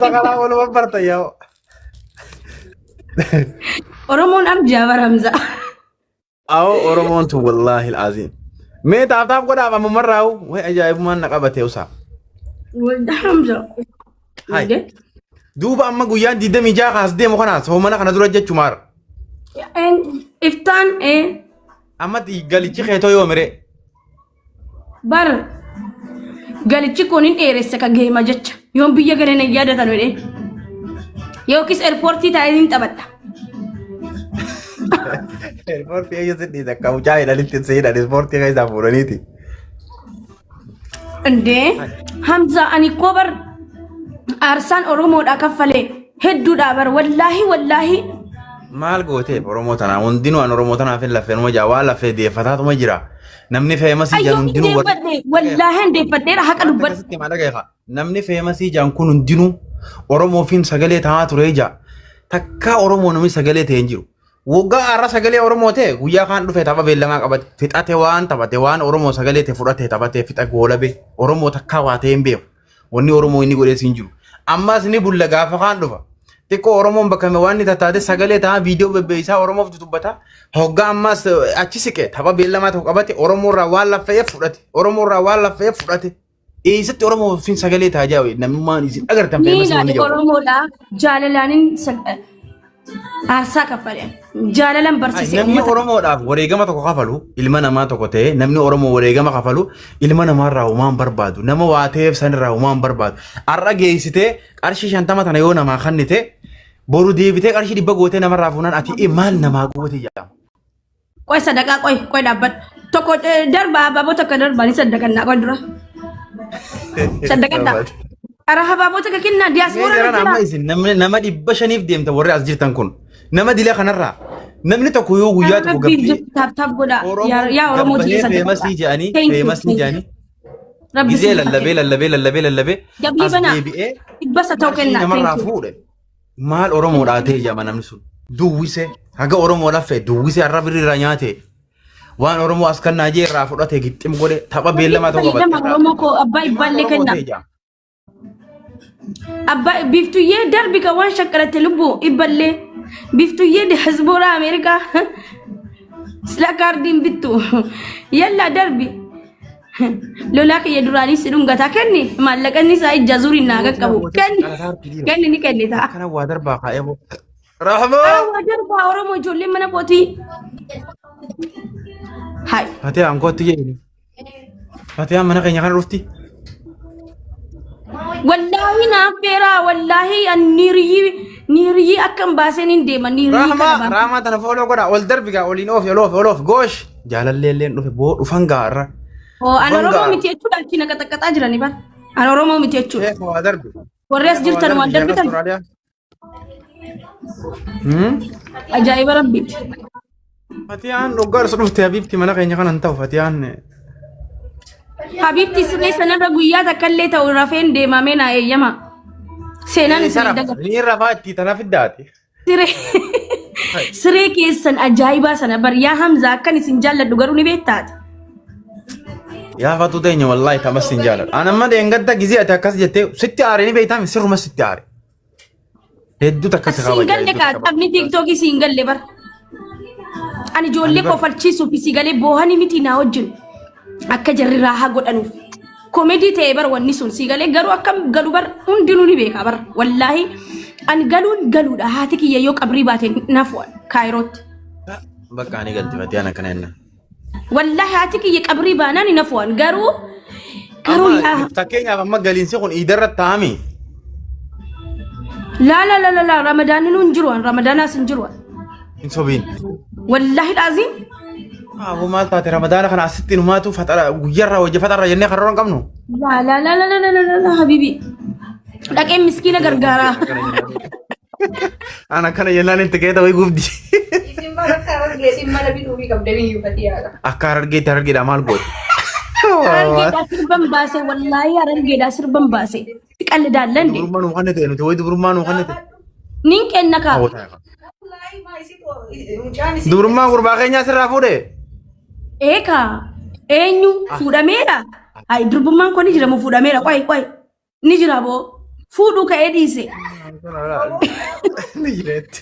Sagalaa waluma barta yaa. Oromoon arjaa bara Hamza. Awoo Oromoon tun wallaahi al'aaziim. Mee taaf taaf godhaaf ammumarraa'u way ajaa'ibummaan na qabate usaa. Walda Hamza. Hai. Duuba amma guyyaan 26 kaas deemu kana soomana kana dura jechumaara. Iftaan Amma galichi keetoo yoo miree. Bar galichi kun hin dheeressa ka geema jecha yoon biyya galee na yaadatan jedhee yookiis eerpoortii taa'ee hin taphadha. Ispoortii eeyyo si dhiisa akka mucaa hidhanitti si hidhan ispoortii keessaa fuudhaniiti. Indee Hamza ani koo bar aarsaan Oromoodhaa kaffalee hedduudhaa bar wallaahi wallaahi. Maal gooteef Oromoo tanaa hundinuu an Oromoo tanaaf hin laffee numa jaa waan laffee deeffataatuma jira. Namni feemasii jaan Ayyoo hundinuu warri deeffadhe wallaahi deeffadheera haqa Wanta dubbadhu. akkasitti maa dhagayefa. Namni feemasii jaan kun hundinuu Oromoofiin sagalee ta'aa ture jaa. Takkaa Oromoo namni sagalee ta'e hin jiru. Waggaa har'a sagalee Oromoo ta'e guyyaa kaan dhufe tapha beellamaa qabate fixate waan taphate waan Oromoo sagalee ta'e fudhate taphatee fixa goolabe Oromoo takkaa waa ta'e hin beeku. Wanni Oromoo inni godhees hin jiru. Ammas ni bulla gaafa kaan dhufa. Xiqqoo Oromoon bakka waan inni tattaate sagalee ta'a viidiyoo bebbeeysaa Oromoof dubbata. Hoggaa ammas achi siqe tapha beellamaa tokko qabate Oromoo irraa waan laffa'eef fudhate. Oromoo irraa waan laffa'eef fudhate. Eessatti Oromoo fin sagalee ta'a jaa namummaan isin agartan Ni feemasii wanni ilaali jedhu. Oromoodha jaalalaanin aarsaa kaffale jaalalan barsiise Namni uummata. Oromoodhaaf wareegama tokko kafalu ilma namaa tokko ta'ee namni Oromoo wareegama kafalu ilma namaarraa homaa hin barbaadu. Nama waa ta'eef sanirraa homaa hin barbaadu. Har'a geessitee qarshii 50 tana yoo namaa kennite boru deebitee qarshii 100 gootee namarraa fuunaan ati maal namaa goote jedhama. Qoy sadaqaa qoy qoy dhaabbadhu. Tokko darba abaaboo takka darba ni saddaqannaa qoy dura. Saddaqadhaa. Ara habaaboo takka kennaa Mee diyaaspoora jaran irra amma jira. isin namni nama 500f deemta warri as jirtan kun nama dila kanarraa namni tokko yoo guyyaa tokko Rabbiif gabbee jecha taap taap godhaa. Oromoon Yaa Oromoo gabbahee tiyya feemasii saddaqadhaa. jedhanii Thank you. feemasii Thank you. jedhanii Rabbi gizee isin lallabee fakkee. lallabee lallabee lallabee Gabii as banaa. deebi'ee Dhibba sa ta'u qarshii kennaa. namarraa Thank you. fuudhe maal Oromoodhaa ta'e jedhama namni sun duwwise haga Oromoo laffee duwwise har'a birri irraa nyaate waan Oromoo as kannaa jee irraa fudhate gixxim godhe tapha beellamaa tokko Fayyadama qabatte Oromoo koo abbaa maal ibbaallee Oromoo kennaa. ta'e jedhama. Abbaa biiftuyyee darbi kan waan shaqqalatte lubbuu ibballee biiftuyyee diyaaspoora Ameerikaa sila kaardiin bittu yallaa darbi lolaa kiyya duraanii si dhungataa kenni maallaqanni isaa ijja zuriin naa qaqqabu kenni kenni ni kennita. Akkana waa darbaa kaa'ee boo. Rahmoo! Ara waa darbaa Oromoo ijoolleen mana kootii. Hai. Fatee ankootti jedhini. Fatiyaan mana keenya kana dhufti. Wallaahi naaf feeraa wallaahi an niiriyyii niiriyyii akkam baaseen hin deema niiriyyii kana Rahmaa baasee. Rahmaa tana fooloo godha ol darbi gaa oliin oofi ol oofi ol oofi goosh. Jaalallee illeen dhufe boo dhufan gaa irra. Oo an Dhufan Oromoo gaa. miti jechuudha achi na qaxaqqaxaa jirani bar. An Oromoo miti jechuudha. Sheekh waa darbi. Warri as Sheekh waa jirtan waan darbi sheekh darbitan Austraaliyaa. Hmm? ajaa'iba rabbiiti. Fatiyaan dhuggaa dhufte Habiibti mana keenya kana hin ta'u Fatiyaan. Habiibti siree sanarra guyyaa takka illee ta'u rafeen deemamee naa eeyyama. Seenaan isin hin dagatu. Ni rafaa itti tana fiddaati. Siree siree keessan ajaa'ibaa sana bar yaa Hamza akkan isin jaalladhu garuu ni beektaati. Yaa fatuu teenya wallaahi tamas sin jaaladha. An amma deengadda gizee ati akkas jettee sitti aare ni beektaa sirruma sitti aare. Hedduu takka si Siin kabaja galle hedduu kaa takka taphni tiiktookii siin galle bar. Ani ijoollee Ani bar kofalchiisuuf si galee boohanii miti naa wajjin akka jarri raahaa godhanuuf. Komedii ta'e bar wanni sun si galee garuu akkam galu bar hundinuu ni beeka bar wallaahi ani galuun galuudha haati kiyya yoo qabrii baate naaf kaayirootti. Bakka ani galti fatiyaan akkana jenna. Wallaahi haati kiyya qabrii baanaan hin hafuwan garuu garuu Amma yaa fakkeenyaaf amma galiinsi kun iidarra taa'ami. laa laa laa laa laa ramadaanni hin jiru an ramadaanaas hin jiru an. Hin sobiin. Wallaahi laaziim Aboo maal taate ramadaana kana asitti numaatu faxara guyyarraa hojii faxarra jennee karoora hin qabnu. laa laa laa laa laa laa laa laa habibi dhaqeen miskiina gargaaraa. An akkana jennaan itti keeta wayii gubdi. Isin bara akka harargeetiin mana bituufii qabdanii iyyuu fatiyaadha. Akka harargeetti harargeedha maal goote? Harargeedhaa sirban baase wallaahi harargeedhaa sirban baase qalli daallan de Dubrummaa nuu kannite nuti wayii dubrummaa nuu kannite. nin kenna kaa Wallaahi maa isin mucaan isin Dubrummaa gurbaa keenyaa sirraa fuudhe. eekaa eenyu fuudhameera ay durbummaan kun ni jira moo fuudhameera qoy qoy ni jira boo. Fuudhuu ka'ee dhiise. Ni jireetti.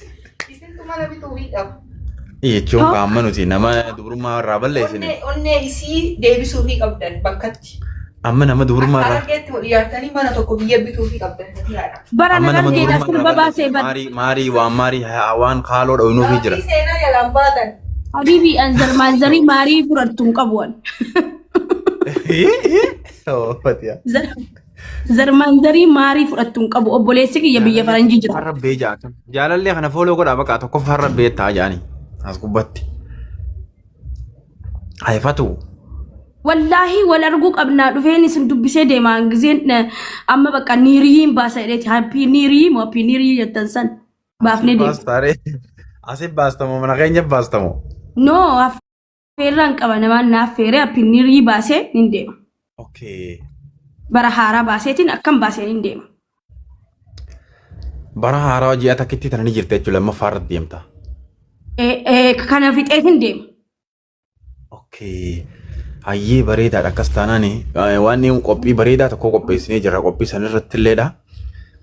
Isintu mana bituufii qaba. Jechuun qaama nuti nama dubrummaa irraa balleessine. Onnee onnee isii deebisuufii qabdan bakkatti. Amma nama dubrummaa Akka irraa. harargeetti ijaartanii mana tokko biyya bituufii qabdan fatihaadha. Bara Amma nama harargeedha dubrummaa sirba irraa baasee balleessine. bara. Maarii maarii waan maarii waan kaaloo dho'inuufii jira. Gaaffii seenaa jalaan baatan. Habibi an zarmaanzarii maarii fudhattu hin qabu an. Fatiha. Zarmaanzarii maarii fudhattu hin qabu. Obboleessi kiyya biyya faranjii jira. Har'a bee ja'a. Jaalallee kana fooloo godhaa bakka tokkoffaa har'a bee ta'a jaanii. As gubbatti. Hayfatu. Wallaahi wal arguu qabnaa dhufeen isin dubbisee deemaa gizeen amma bakka niiriyiin baasa jedheeti. Happy niiriyii moo happy niiriyii jettan san baafnee deema. Baastaaree. Asii baastamoo mana keenya baastamoo. No affeerraan qaba namaan naaf feeree happy niiriyii baasee nin deema. Okay. Bara haaraa baaseetiin akkam baasee nin deema. Bara haaraa ji'a takkitti tana ni jirta jechuudha lammaffaa irratti deemta. Kana fixeetiin deema. Okay. Hayyee bareedaadha akkas taanaan waan inni qophii bareedaa tokko qopheessinee jirra qophii san irratti illeedha.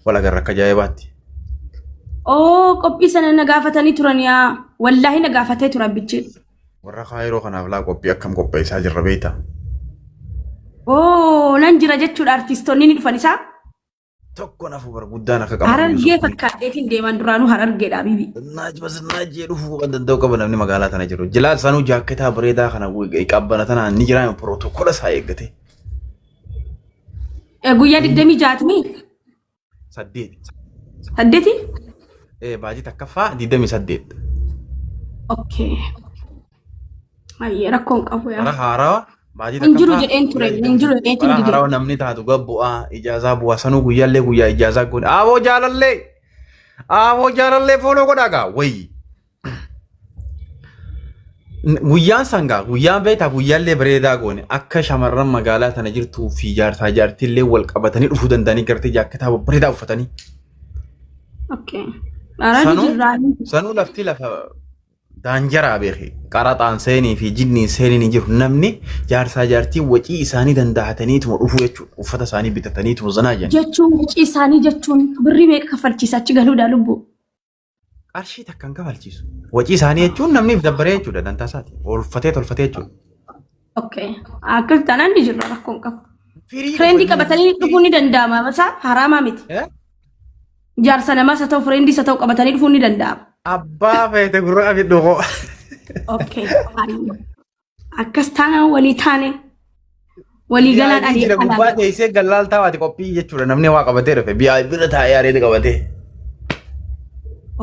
Wal agarra akka ajaa'ibaatti. Oo qophii sana na gaafatanii turan yaa wallaahi na gaafatee tura bichi. Warra kaayiroo kanaaf laa qophii akkam qopheessaa jirra beektaa? Oo nan jira jechuudha artistoonni ni dhufan isaa. Tokko nafu bar guddaan akka qabu. Harargee fakkaadheetiin deeman duraanuu harargeedha bibi. Naaj basnaajee dhufuu kan danda'u qaba namni magaalaa tana jiru. Jilaal sanuu jaakketaa bareedaa kana qabbana tanaan ni jiraa pirootokola isaa eeggate. Guyyaa 26 8. 8? Baajii takkaffaa 28. Okay. Ayyee rakkoon qabu Bara yaa. haarawaa baajii Hin jiru takkaffaa jedheen ture hin jiru jedheetiin bara dide. haarawaa namni taatu gabbu'aa ijaazaa bu'aa sanuu guyyaallee guyyaa ijaazaa goone. Aaboo jaalallee! Aaboo jaalallee fooloo godhaa gaa wayii. Guyyaan sangaa guyyaan beektaa guyyaallee bareedaa goone akka shamarran magaalaa tana jirtuu fi jaarsaa jaartiillee wal qabatanii dhufuu danda'anii gartee jaakketaa babbareedaa uffatanii. Okay. Ara ni Sanuu jirraa. sanuu lafti lafa daanjaraa beeki qaraxaan seenii fi jinniin seeniin hin jiru namni jaarsaa jaartii wacii isaanii danda'ataniituma dhufuu jechuudha uffata isaanii bitataniituma zanaa jedhan. Jechuun wacii isaanii jechuun birrii meeqa kaffalchiisa achi galuudha lubbuu. Qarshii takka hin kafalchiisu. Wacii isaanii jechuun namni dabbaree jechuudha dantaa isaati. Oolfatee tolfatee jechuudha. Okay. Akkas taanaan ni jirra rakkoon qabu. Firii Fireendii dhufanii qabatanii dhufuun ni danda'ama. Masaa haraamaa miti. Eh? Jaarsa namaas haa ta'u fireendii haa ta'u qabatanii dhufuun ni danda'ama. Abbaa feete gurra abiddu koo. Okay. Akkas taanaan walii taane walii galaan VIP ani jira gubbaa alaala. teessee gallaal taa'aati qophii jechuudha namni waa qabatee dhufe VIP bira taa'ee areeda qabatee.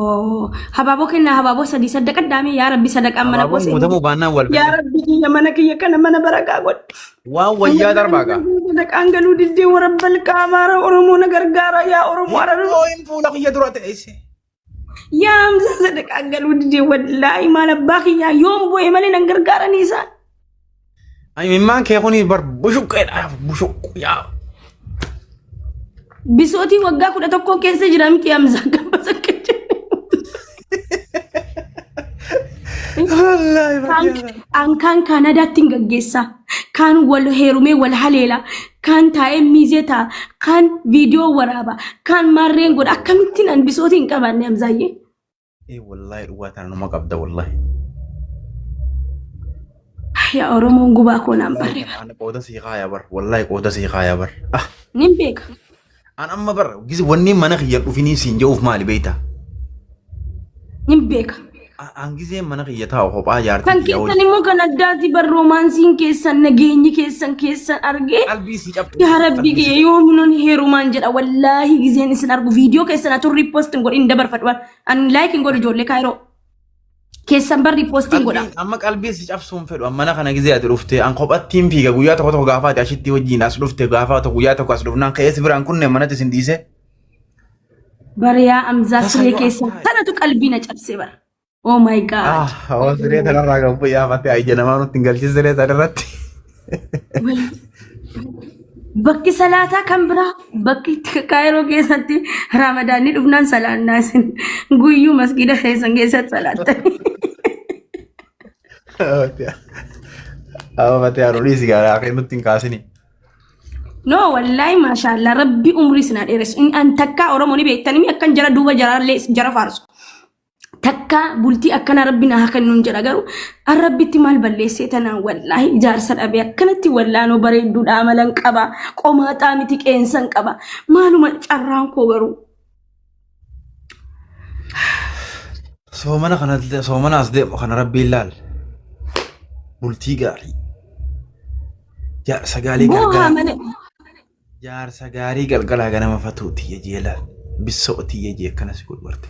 Oh, habaaboo kennaa habaaboo sadii saddaqadhaame yaa rabbi sadaqaan mana koo Habaaboon guutamuu seeni. baannaan wal Yaa fixne. rabbi kiyya mana kiyya kana mana barakaa godhi. Waan wayyaa darbaa gaa. Sadaqaan galuu diddee warabbal qaamaara Oromoo na gargaara yaa Oromoo arara. Hin fuula kiyya dura teessee. Yaa Hamza sadaqaan galuu didee wallaahi maal abbaa kiyyaa yoom bu'e malee nan gargaaranii isaan. Imimmaan kee kuni bar bushuqqeedha bushuqqu yaa. Bisootii waggaa 11 keessa jira miti Hamza gabba sakka jedhe. Wallaahi baay'ee. An kaan Kaanadaatti hin gaggeessaa. Kaan wal heerumee wal haleela. Kaan taa'ee miizee ta'a. Kaan viidiyoo waraaba. Kaan maarreen godha. Akkamittiin an bisootii hin qabaanne Hamzaayyee. Ee wallaahi dhugaa tana numa qabda wallaahi. Yaa Oromoon gubaa koo naan barre. Ana qooda sii kaaya bar wallaahi qooda sii kaaya bar. Ah Nin beeka. an amma bar gisi wanni mana kiyya dhufinii siin je'uuf maali beektaa? Nin beeka. An gizeen mana kiyya taa'u kophaa jaartii Kan kiyya keessan wajjin. immoo kan addaati bar roomaansiin keessan nageenyi keessan keessan argee Qalbii si cabxu. yaa rabbii Qalbii si kiyya yoominuun heerumaan jedha wallaahi gizeen isin argu viidiyoo keessan atu riippost hin godhin dabarfadhu bar an laayik hin godhu ijoollee kaayiroo keessan bar riippost hin godha. Qalbii amma qalbii si cabsuun fedhu an mana kana gizee ati dhufte an kophattiin fiiga guyyaa tokko tokko gaafa ati ashitti wajjin as dhufte gaafa tokko guyyaa tokko as dhufnaan ka'ee si biraan kunne manatti isin dhiise. Bariyaa Amzaa Tasa siree yoo keessa akka tanatu qalbii na cabse bara. Oh my God. Ah, hawaa siree tanarraa kan bu'ee ija namaa nutti hin galchin siree tanarratti. Bakki salaataa kan biraa bakki kaayiroo keessatti ramadaanni dhufnaan salaannaa isin guyyuu masgiida keessan keessatti salaattan. Hawa fatee haadholii si gaaraa nutti hin kaasini. No wallaahi maashaallah rabbi umrii isin haa dheeressu. Inni an takkaa Oromoo ni beektanii akkan jara duuba jaraallee jara faarsu. Takkaa bultii akkanaa rabbi na haa kennuun jedha garuu an rabbitti maal balleessee tanaan wallaahi ijaarsa dhabee akkanatti wallaanoo bareedduudha amalan qaba qomaaxaa miti qeensan qaba maaluma carraan koo garuu. Soomana kana soomana as deemu kana rabbiin laal. Bultii gaarii. Jaarsa gaarii Boohaa galgala. malee. Jaarsa gaarii galgalaa ganama fatuu tiyya jee laal. Bissoo tiyya jee akkana si godhu barte.